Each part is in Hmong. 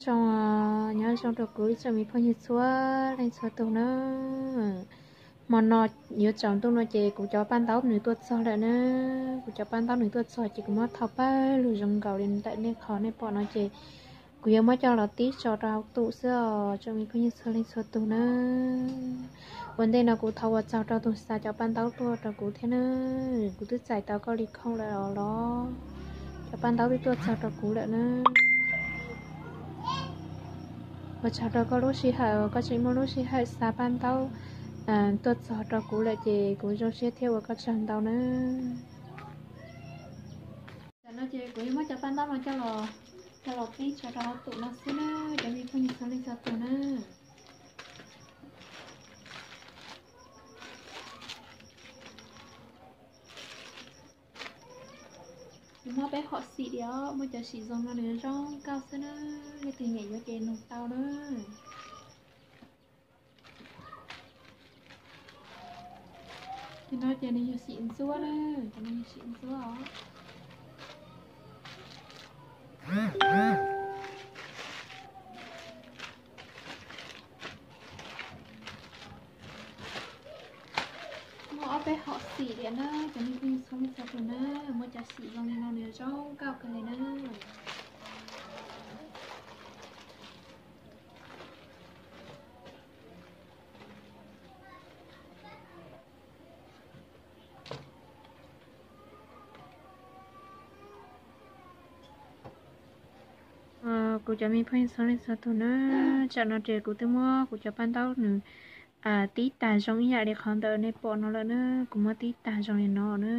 Zoo, nyob zoo rau kuv ib tsoom me phooj ywg txhua leej txhua tus na. Hmo no yuav tsaus ntuj no ces kuv cov paj ntaub nws tuaj txog lawm na. Kuv cov paj ntaub nws tuaj txog ces kuv muab thau pawg lug zoo nkaus li ntawm nej qhov nej pom no ces kuv yuav muab coj los tib tso rau hauv tus xwb os tsoom me phooj ywg txhua leej txhua tus na. Ua ntej no kuv thov ua tsaug rau tus xa cov paj ntaub tuaj rau kuv thiab na. Kuv twb txais tau koj li khoom lawm los? Cov paj ntaub twb tuaj txog rau kuv lawm na. Ua tsaug rau koj lub sij hawm uas koj tseem muaj lub sij hawm xa paj ntaub tuaj txog rau kuv lawm ces kuv zoo siab thiab ua koj tsaug ntau na. Tam no ces kuv yuav muab cov paj ntaub no coj los, coj los tib tso rau hauv tus no xwb na, cov me phooj ywg txhua leej txhua tus na. Kuv muab peb hom xim li os, muab cov xim zoo no nws zoo nkauj xwb na, leej twg nyiam yuav ces nug tau na. Cov no ces nws yog xim ntsuab na, cov no yog xim ntsuab os. Muaj ob peb hom xim li na, cov me phooj ywg txhua leej txhua tus na, muaj cov xim zoo li no nws zoo nkauj kawg li na. Kuv cov me phooj ywg txhua leej txhua tus na, tsam no ces kuv twb muab kuv cov paj ntaub nws tib tag zoo ib yam li qhov ntawm nej pom no lawm na, kuv muab tib tag zoo li no na.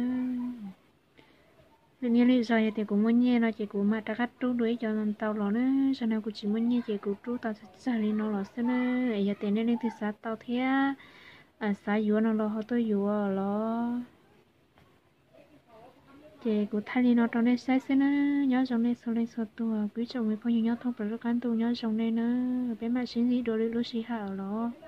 Lwm niaj lwm zaus yog tias kuv muaj nyiaj no ces kuv mam rov qab rub dua ib co ntau los na. Zaum no kuv tsis muaj nyiaj ces kuv rub tau tsawg li no los xwb na. Yog tias nej leej twg xav tau thiab xav yuav no los ho tuaj yuav los. Ces kuv thaij li no rau nej saib xwb na. Nyob zoo nej txhua leej txhua tus, kuv ib tsoom me phooj ywg nyob thoob plaws lub qab ntuj nyob zoo nej na. Peb mam sib ntsib dua lwm lub sij hawm los.